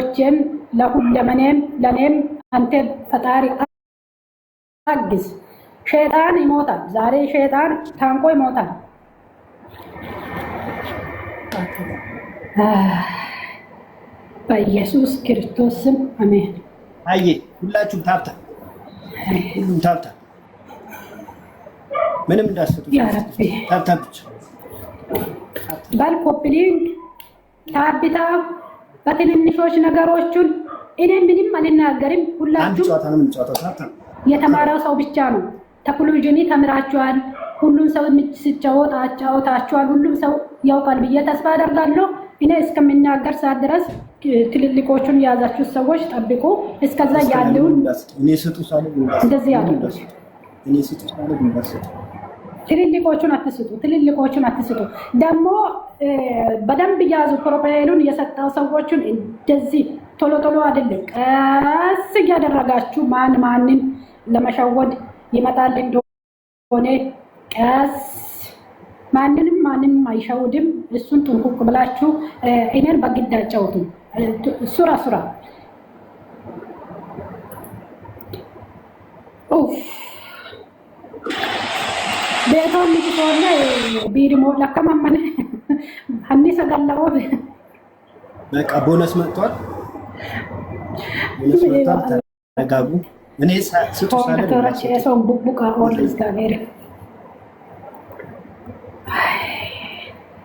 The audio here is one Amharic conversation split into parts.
ለልጆቼም ለሁለመኔም ለኔም አንተ ፈጣሪ አግዝ። ሸይጣን ይሞታል ዛሬ፣ ሸይጣን ታንቆ ይሞታል። በኢየሱስ ክርስቶስ ስም አሜን። አየ ሁላችሁም tap tap፣ ሁሉም tap tap፣ ምንም እንዳትሰጡ tap tap ብቻ። በል copy link tap tap በትንንሾች ነገሮቹን እኔ ምንም አልናገርም። ሁላችሁም የተማረው ሰው ብቻ ነው። ተኩሎጅኒ ተምራችኋል። ሁሉም ሰው ሲጫወት አጫወታችኋል። ሁሉም ሰው ያውቃል ብዬ ተስፋ አደርጋለሁ። እኔ እስከምናገር ሰዓት ድረስ ትልልቆቹን የያዛችሁ ሰዎች ጠብቁ። እስከዛ ያለውን እንደዚህ ያድርጉ። ትልልቆቹን አትስጡ፣ ትልልቆቹን አትስጡ። ደግሞ በደንብ ያዙ። profile ኡን የሰጠው ሰዎቹን እንደዚህ ቶሎ ቶሎ አይደለም፣ ቀስ እያደረጋችሁ ማን ማንን ለመሸወድ ይመጣል እንደሆነ ቀስ ማንንም ማንም አይሸውድም። እሱን ጥንቁቅ ብላችሁ እኔን በግድ አጫውቱ። ሱራ ሱራ ቤቶን ሆነ ቢሪሞ ለከማመነ ሀኒሰ ገለኦ በቃ ቦነስ መጥቷል። ቦነስ መጥቷል። ተረጋጉ። እኔ ስጡ ሳለ ቡቡቃ ኦል እግዚአብሔር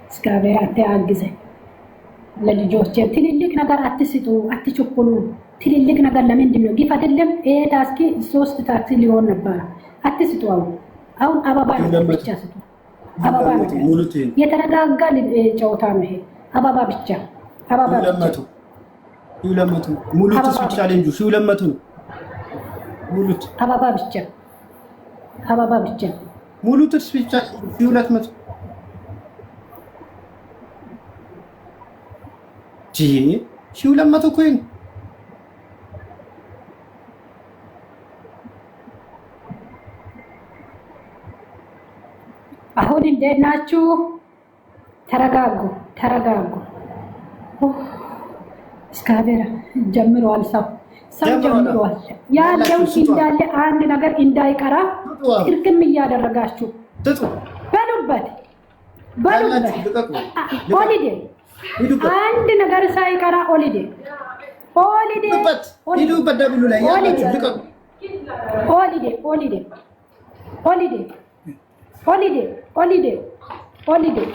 እግዚአብሔር አንተ አግዘኝ። ለልጆች ትልልቅ ነገር አትስጡ፣ አትቸኩሉ። ትልልቅ ነገር ለምንድን ነው? ግፍ አይደለም። ይሄ ታክሲ ሶስት ታክሲ ሊሆን ነበረ። አትስጡ። አሁን አሁን አበባ ነገር ብቻ ስጡ። አበባ ነገር የተረጋጋ ጨዋታ ነው ይሄ። አበባ ብቻ አበባ ብቻ። ሙሉት ቻሌንጁ 200 ነው። ሙሉት አበባ ብቻ አበባ ብቻ ሙሉት ብቻ 200 200 coin። አሁን እንዴት ናችሁ? ተረጋጉ፣ ተረጋጉ። እስካቤራ ጀምሯል። ሰው ሰው ጀምሯል። ያለው እንዳለ አንድ ነገር እንዳይቀራ ጥርቅም እያደረጋችሁ በሉበት፣ በሉበት። holiday አንድ ነገር ሳይቀራ holiday holiday holiday holiday holiday holiday holiday holiday holiday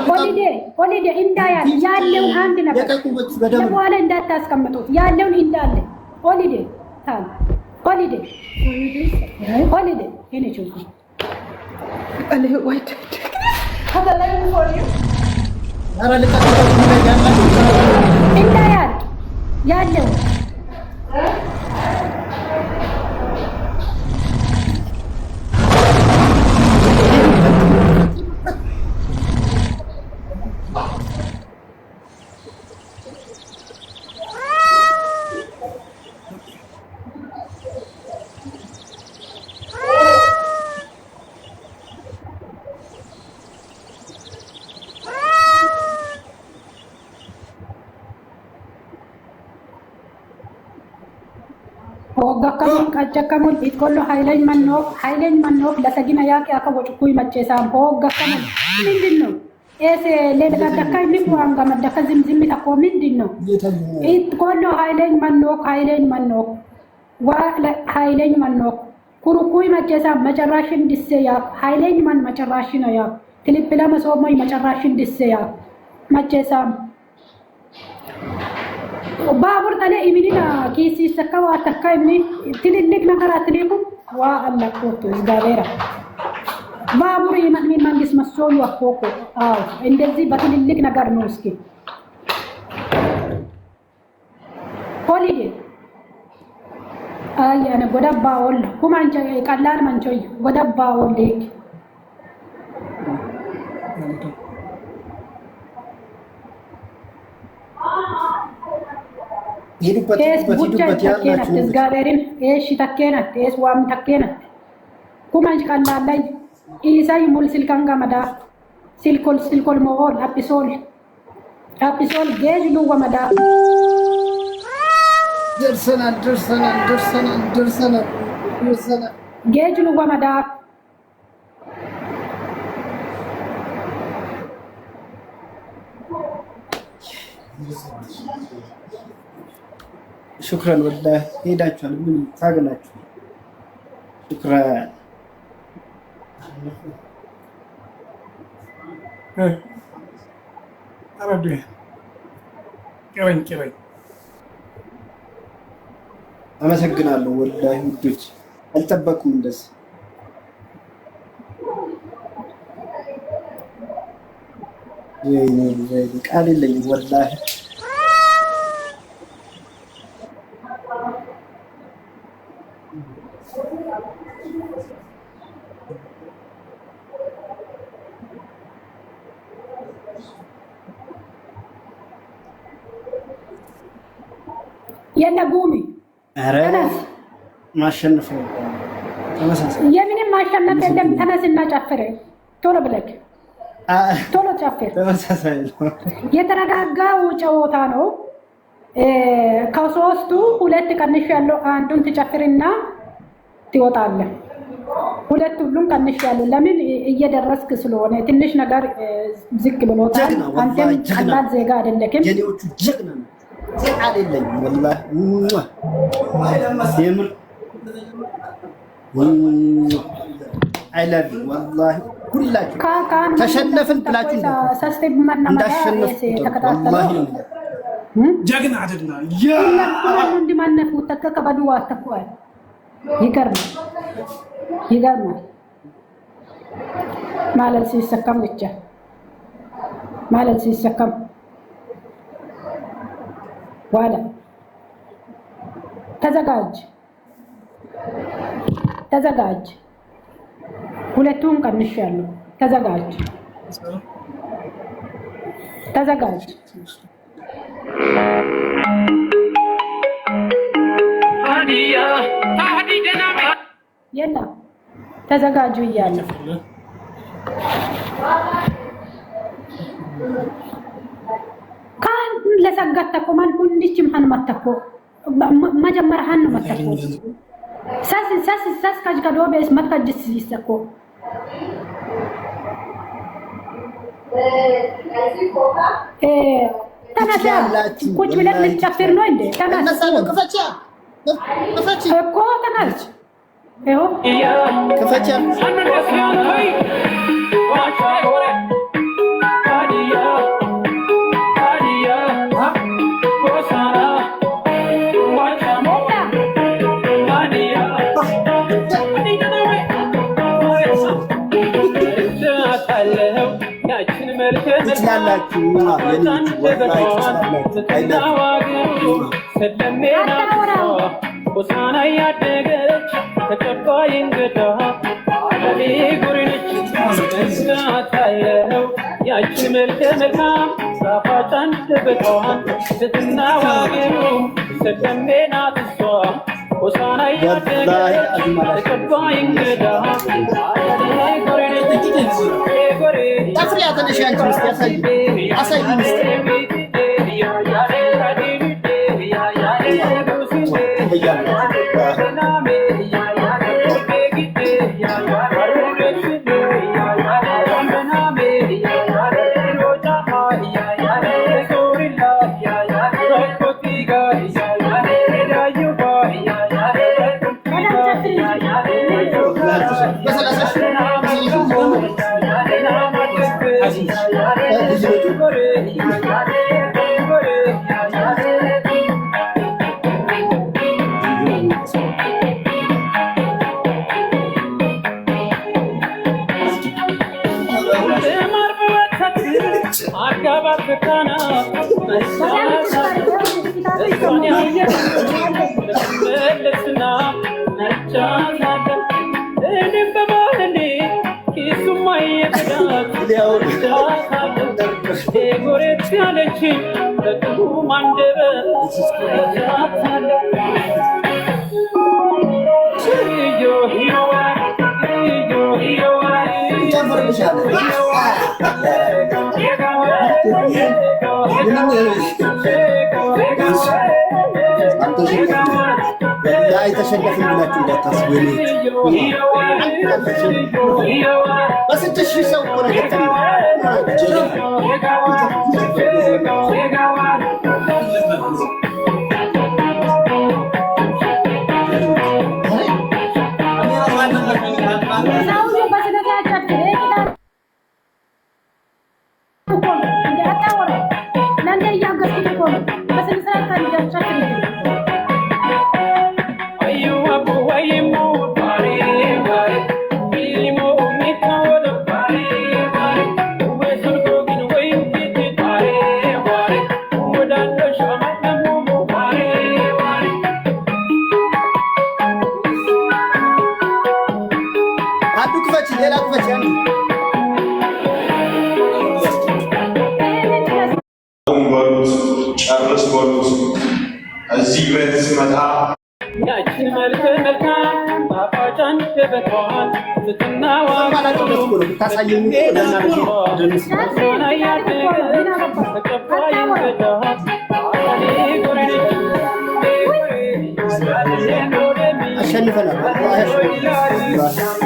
holiday holiday እንዳያል ያለውን አንድ ነገር ለበኋላ እንዳታስቀምጡት ያለውን እንዳለ holiday ታል holiday holiday የኔ ችግር እንዳያል ያለው Hoogakkamuun qaccakkamuun itkollo ኃይለኝ መኖፍ ኃይለኝ መኖፍ ለሰጊና ያቂ አከ ወጭኩይ መቼሳም hoogakkamuun ምንድን ነው? ኤስ ሌልጋደካ ሚኩ አንገመደካ ዝምዝም ተኮ ምንድን ነው? itkollo ኃይለኝ መኖፍ ኃይለኝ መኖፍ ዋ ኃይለኝ መኖፍ ኩርኩይ መቼሳም መጨራሽን ድሴ ያክ ኃይለኝ መን መጨራሽን ያክ ትልፕላ መሶሞይ መጨራሽን ድሴ ያክ መቼሳም ባቡር ጠለ ኢሚኒና ኪሲ ሰካ ዋተካ ኢሚኒ ትልልቅ ነገር አትሊኩም ዋ አላቆቱ እግዚአብሔር ባቡር ይመጥሚ መንግስት መሶዩ አኮኮ አዎ፣ እንደዚህ በትልልቅ ነገር ነው። እስኪ ሆሊዴ አይ አነ ጎዳባ ወል ኩማንቸ ቀላል መንቾይ ጎዳባ ወል ሂዱበት ሂዱበት ያላችሁ እግዚአብሔርን እሺ ተኬነት እስ ዋም ተኬነት ኩማንች ቀላል ላይ ኢሳይ ሙል ስልካን ገመዳ ስልኮል ስልኮል ሞል አጲሶል አጲሶል ጌጅ ሉወመዳ ደርሰናል ደርሰናል ደርሰናል ደርሰናል ደርሰናል። ጌጅ ሉወመዳ شكرا والله ሄዳችኋል። ምን ታገላችሁ? شكرا። አመሰግናለሁ والله ውዶች፣ አልጠበኩም እንደዚህ። ወይኔ ወይኔ ቃል የለኝም والله። የነ ጉሚ ኧረ ማሸነፍ ነው። ተመሳሳይ የምንም ማሸነፍ የለም። ተነስና ጨፍር ቶሎ ብለህ ቶሎ ጨፍር። ተመሳሳይ ነው። የተረጋጋው ጨዋታ ነው። ከሶስቱ ሁለት ቀንሽ ያለው አንዱን ትጨፍርና ትወጣለህ። ሁለት ሁሉም ቀንሽ ያለው ለምን እየደረስክ ስለሆነ ትንሽ ነገር ዝቅ ብሎታል። አንተም ቀላል ዜጋ አይደለክም። የኔዎቹ ጀግና ነው። ቃል የለኝም والله የምር I love you والله። ሁላችሁ ተሸነፍን ብላችሁ እንዳሸነፍኩ والله ነው። ጀግና ጀግና ይገርማል ይገርማል። ማለት ሲሰከም ብቻ ማለት ሲሰከም ዋለ ተዘጋጅ ተዘጋጅ። ሁለቱን ቀንሻለሁ። ተዘጋጅ ተዘጋጅ። የለም ተዘጋጁ እያለሁ ካን ለሰጋተኮ ማን ሁንዲችም ሀን መተኮ መጀመሪያ ሀን መተኮ ሳስ ሳስ ሳስ ካጅ ከዶቤስ መትከጅስ ይሰኮ ተነሳ። ቁጭ ብለን ልንጨፍር ነው እንዴ? ተነስ እኮ ተነስ። ይኸው ክፈቻ ትችላላችሁ። ሆሳና ያደገች ተጨባይ እንግዳ ጉሪነች ያችን መልከ መልካም ጣፋጭ አንደበቷን ስትናዋገሩ ሰለሜናት እሷ ሆሳና ያደገች ተጨባይ እንግዳ ጠፍሪያ ተነሽ፣ አንቺ ምስቲ አሳይ አሳይ ምስቲ አለ። ምንም አልተሸነፍንም። ወላሂ ተሸነፍን ብላችሁ እንዳታስቡ። የኔ በ6,000 ሰው እኮ ነው የገጠመው። ሰውዬው በስነ ስርዓት ጨፍር። ይሄ ቅጣት እኮ ነው። እንደ አታወራም። ለአንተ እያገዝኩት እኮ ነው። በስነ ስርዓት ጨፍር። አንዱ ክፈች፣ ሌላ ክፈች። አንዱ ይሄንን ድረስ በሉት፣ ጨርስ በሉት። እዚህ ቤት ስመጣ ያችን መልከ መልካም ጣፋጭ አንደበቷን ትትናዋ ማላውቅበት እኮ ነው ብታሳየኝ እኮ ለእናንተ ደንስ ሆና ያደገች ተቀባይ እንግዳ አኔ ጎሬ አሸንፈናል። ወላሂ አሸንፈናል።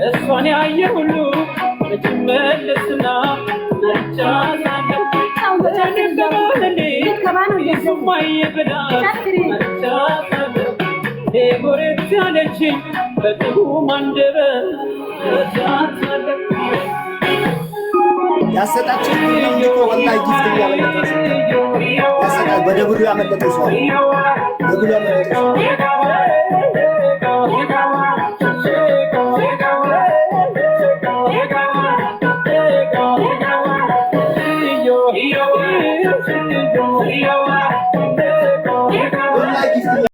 እሷን ያየ ሁሉ መለስና መርጫታለሁ ልትገባ ነው እያሰብኩ ጎሬት ያለችኝ በጥሩ አንደበት መርጫታለሁ። ያሰጣችሁ ነው እንጂ እኮ ወላሂ gift እያመለጠ ሰው ያሰጣ በ double ኡ ያመለጠው ሰው አለ። Double ኡ ያመለጠው ሰው።